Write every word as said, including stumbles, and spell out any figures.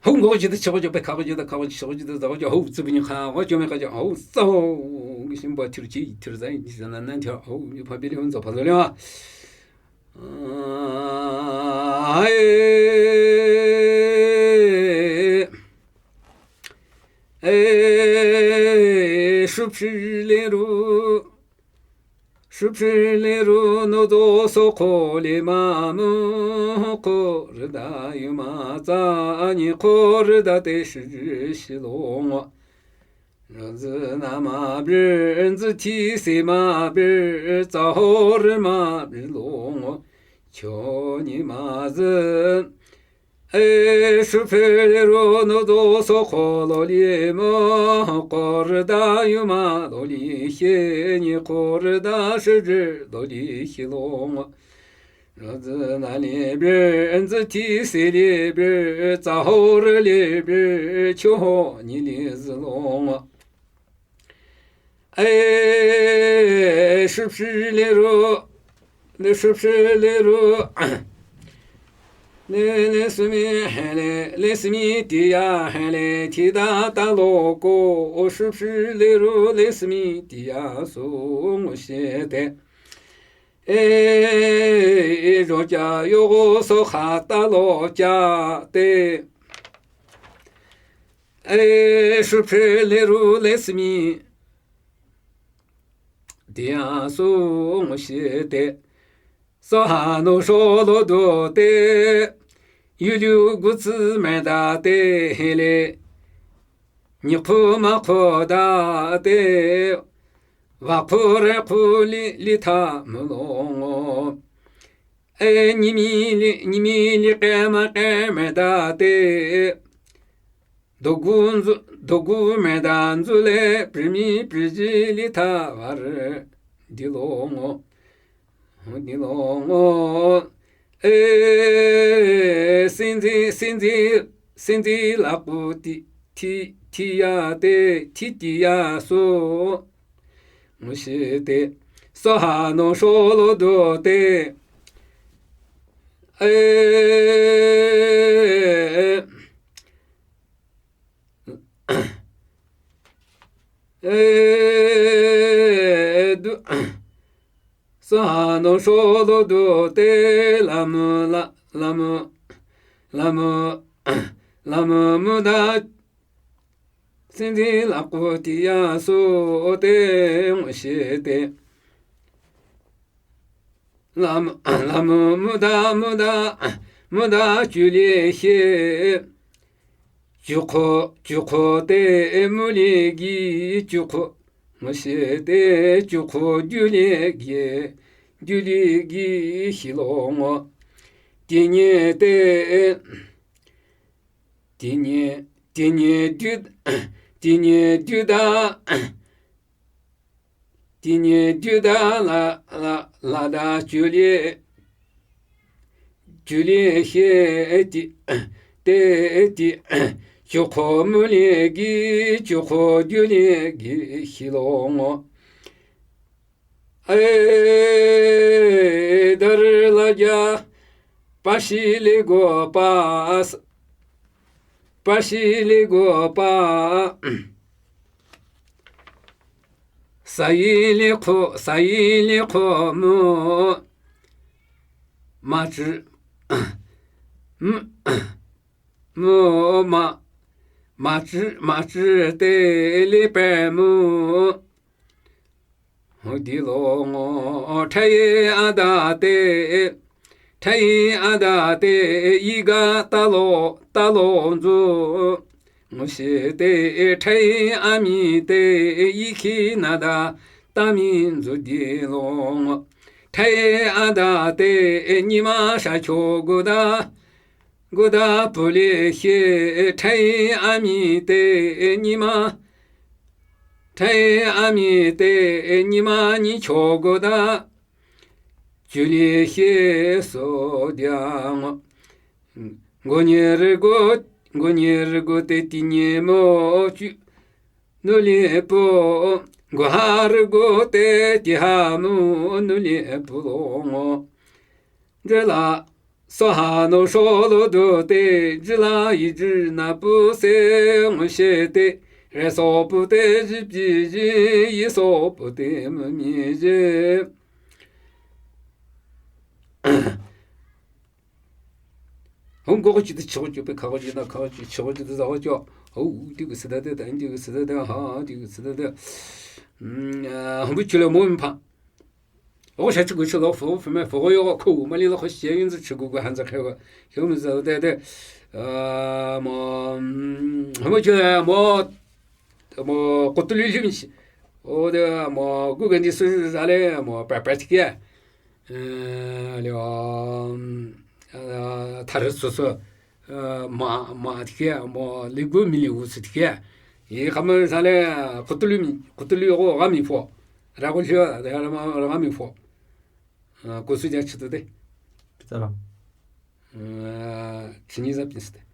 ཧོ་འགོག་བྱེད་དུ་ཆགས་པ་ཅོག་པའི་ཁ་བ་བྱེད་དུ་ཁ་བ་ཆགས་པ་བྱེད་དུ་ཟ་བ་ཅོག་ཧོ་རྩི་བུ་ཉི་ཁ་བ་ཅོག་མེ་ཁ་ཅོག་ཧོ་ས་ཧོ་གི་ཤིང་པ་ཐིར་ཆི་ཐིར་ཟ་ཡིན་ཟ་ན་ན་ཐི་ཧོ་ཕ་པི་ལི་ཧོ་ཛོ་ཕ་ཟོ་ལེ་བ། ཨེ་ཨེ་ཧྲུ་ཕྲི་ལེ་རུ། ཧྲུ་ཕྲི་ལེ་རུ་ནུ་དོ་སོ་ཁོ་ལེ་མ་མུ་ཁོ་རི་ད་ཡུ་མ་ཙ་ཉི་ཁོ་རི་ད་ཏེ་ཧྲི་ཧྲི་ལོ་ངོ། རི་ཛི་ན་མ་བི་རི་ཛི་ཐི་སེ་མ་བི་རི་ཙ་ཧོ་རི་མ་བི་རི་ལོ་ངོ་ཁྱོ་ཉི་མ་ཟི། ཨེ་ཧྲུ་ཕི་ལེ་རུ་ནུ་དོ་སོ་ཁོ་ལོ་ལི་མོ་ཀོ་རི་ད་ཡུ་མ་ལོ་ལི་ཤེ་ཉི་ཁོ་རི་ད་ཧྲི་ཧྲི་ལོ་ལི་ཤེ་ལོ་ངོ། རི་ཛི་ན་ལི་བི་རི་ཛི་ཐི་སེ་ལི་བི་རི་ཙ་ཧོ་རི་ལི་བི་རི་ཁྱོ་ཧོ་ཉི་ལི་ཟི་ལོ་ངོ། ཨེ་ཧྲུ་ཕྲི་ལེ་རུ། ལེ་ཧྲུ་ཕྲི་ལེ་རུ། ལེ་ལེ་སི་མི་ཧེ་ལེ་ལེ་སི་མི་ཏི་ཡ་ཧེ་ལེ་ཐི་ད་ད་ལོ་ཀོ་ཨོ་ཧྲུ་ཕྲི་ལེ་རུ་ལེ་སི་མི་ཏི་ཡ་སུ་ངོ་ཤེ་ཏེ། ཨེ་རོ་ཀྱ་ཡོ་གོ་སོ་ཧ་ད་ལོ་ཀྱ་ཏེ། ཨེ་ཧྲུ་ཕྲི་ལེ་རུ་ལེ་སི་མི། དེ་ཡང་སུ་ངོ་ཤེས་ཏེ། སོ་ཧ་ནོ་ཧྲོ་ལོ་དོ་ཏེ། ཡུ་ལུ་གུ་ཙི་མེ་ད་ཏེ་ཧེ་ལེ། ཉི་ཁུ་མ་ཁོ་ད་ཏེ། བ་ཁུ་རེ་ཁུ་ལི་ལི་ཐ་མུ་ལོ་ངོ་། ཨེ་ཉི་མི་ལི་ཉི་མི་ལི་ཀེ་མ་ཀེ་མེ་ད་ཏེ། རྡོ་གུ་མཛུ་རྡོ་གུ་མེ་ད་མཛུ་ལེ་པྲི་མི་པྲི་ཇི་ལི་ཐ་བར་འདི་ལོ་ངོ་། འདི་ལོ་ངོ་། ཨེ་སེན་ཛི་སེན་ཛི་སེན་ཛི་ལ་ཀུ་ཏི་ཐི་ཐི་ཡ་ཏེ་ཐི་ཏི་ཡ་སོ། ངོ་ཤེས་ཏེ། སོ་ཧ་ནོ་ཧྲོ་ལོ་དོ་ཏེ། ཨེ། ཨེ་དུ། སོ་ཧ་ནོ་ཧྲོ་ལོ་དོ་ཏེ་ལ་མུ་ལ་ལ་མུ་ལ་མུ་ལ་མུ་མུ་ད། སེན་ཛི་ལ་ཀུ་ཏི་ཡ་སོ་ཏེ་ངོ་ཤེས་ཏེ། ལ་མུ་ལ་མུ་མུ་ད་མུ་ད་མུ་ད་ཅུ་ལི་ཤེ། ཅུ་ཁོ་ཅུ་ཁོ་ཏེ་མུ་ལི་གི་ཅུ་ཁོ་ངོ་ཤེས་ཏེ་ཅུ་ཁོ་ཇུ་ལི་གི་ཇུ་ལི་གི་ཤི་ལོ་ངོ་། ཏི་ཉེ་ཏེ། ཏི་ཉེ་ཏི་ཉེ་ཇུ་ཏི་ཉེ་ཇུ་ད། ཏི་ཉེ་ཇུ་ད་ལ་ལ་ལ་ད་ཇུ་ལི་ཇུ་ལི་ཤེ་ཏི་ཏེ་ཏི་ཇུ་ཁོ་མུ་ལི་གི་ཇུ་ཁོ་ཇུ་ལི་གི་ཤི་ལོ་ངོ་། ཨེ་དར་ལ་རྒྱ་པ་ཤི་ལི་གོ་པ། པ་ཤི་ལི་གོ་པ། ས་ཡི་ལི་ཁོ་ས་ཡི་ལི་ཁོ་མུ། མ་ཅི་མུ་མུ་མ། མ་ཅི་མ་ཅི་ཏེ་ལི་པེ་མུ། འདི་ལོ་ངོ་ཁྲ་ཡི་ཨ་ད་ཏེ། ཁྲ་ཡི་ཨ་ད་ཏེ་ཡི་ག་ཏ་ལོ་ཏ་ལོ་མཛུ། ངོ་ཤེས་ཏེ་ཁྲ་ཡི་ཨ་མི་ཏེ་ཡི་ཁི་ན་ད་ཏ་མི་མཛུ་འདི་ལོ་ངོ་། ཁྲ་ཡི་ཨ་ད་ཏེ་ཉི་མ་ཤ་ཁྱོ་གུ་ད། གུ་ད་པུ་ལི་ཤེ་ཁྲ་ཡི་ཨ་མི་ཏེ་ཉི་མ། ཁྲ་ཡི་ཨ་མི་ཏེ་ཉི་མ་ཉི་ཁྱོ་གུ་ད། ཇུ་ལི་ཤེ་སོ་དི་ཨ་ངོ་། གོ་ཉེ་རི་གོ་གོ་ཉེ་རི་གོ་ཏེ་ཏི་ཉེ་མོ་ཅུ། ནུ་ལི་པོ། གོ་ཧ་རི་གོ་ཏེ་ཏི་ཧ་མུ་ནུ་ལི་པོ་ལོ་ངོ་། འདྲེ་ལ། སྭཱ་ཧཱ་ནོ་ཧྲོ་ལོ་དུ་ཏེ། ཇི་ལ་ཡི་ཇི་ན་པུ་སེ་ངོ་ཤེ་ཏེ། རེ་སོ་པུ་ཏེ་ཇི་པི་ཇི། ཡི་སོ་པུ་ཏེ་མུ་མི་ཇི། ཧོ་མགོ་གཅིག་ཏུ་ཆི་གོ་ཅོ་པེ་ཁ་གོ་ཅི་ན་ཁ་གོ་ཅི་ཆི་གོ་ཅི་ཏུ་ཟ་གོ་ཅོ། ཧོ་ཏི་གུ་སི་ད་ཏེ་ད་ཏི་གུ་སི་ད་ཏེ་ཧ་ཏི་གུ་སི་ད་ཏེ། ཧམ་བུ་ཆུ་ལ་མོ་མི་ཕ། ཨོ་ཤ་ཆི་གུ་ཆི་ལོ་ཧྥུ་ཧྥུ་མེ་ཧྥུ་གོ་ཡོ་གོ་ཁོ་མ་ལི་ལོ་ཁོ་ཤེ་ཡུན་ཙི་ཆི་གུ་གུ་ཧན་ཙི་ཁེ་གོ་ཁེ་མི་ཟ་ཏེ་ཏེ། ཨ་མོ་ཧམ་བུ་ཆུ་ལ་མོ་མོ་ཀོ་ཏུ་ལི་ལི་མི་ཤི། ཨོ་ཏེ་མོ་གུ་གན་ཏི་སུ་ཟ་ལེ་མོ་པ་པ་ཏི་ཀེ། ཨ་ལེ་ཨ་ཐ་རུ་སུ་སུ། ཨ་མ་མ་ཏི་ཀེ་མོ་ལི་གུ་མི་ལི་གུ་སུ་ཏི་ཀེ། ཡི་ཁ་མ་ཟ་ལེ་ཀོ་ཏུ་ལི་མི་ཀོ་ཏུ་ལི་ཨོ་ག་མི་ཕོ། ར་གོ་ལི་ར་མ་ར་ག་མི་ཕོ། ཨ་ཀོ་སུ་ཇ་ཆི་ཏུ་ཏེ། པི་ཏ་ར། ཨ་ཆི་ཉི་ཟ་པི་སི་ཏེ།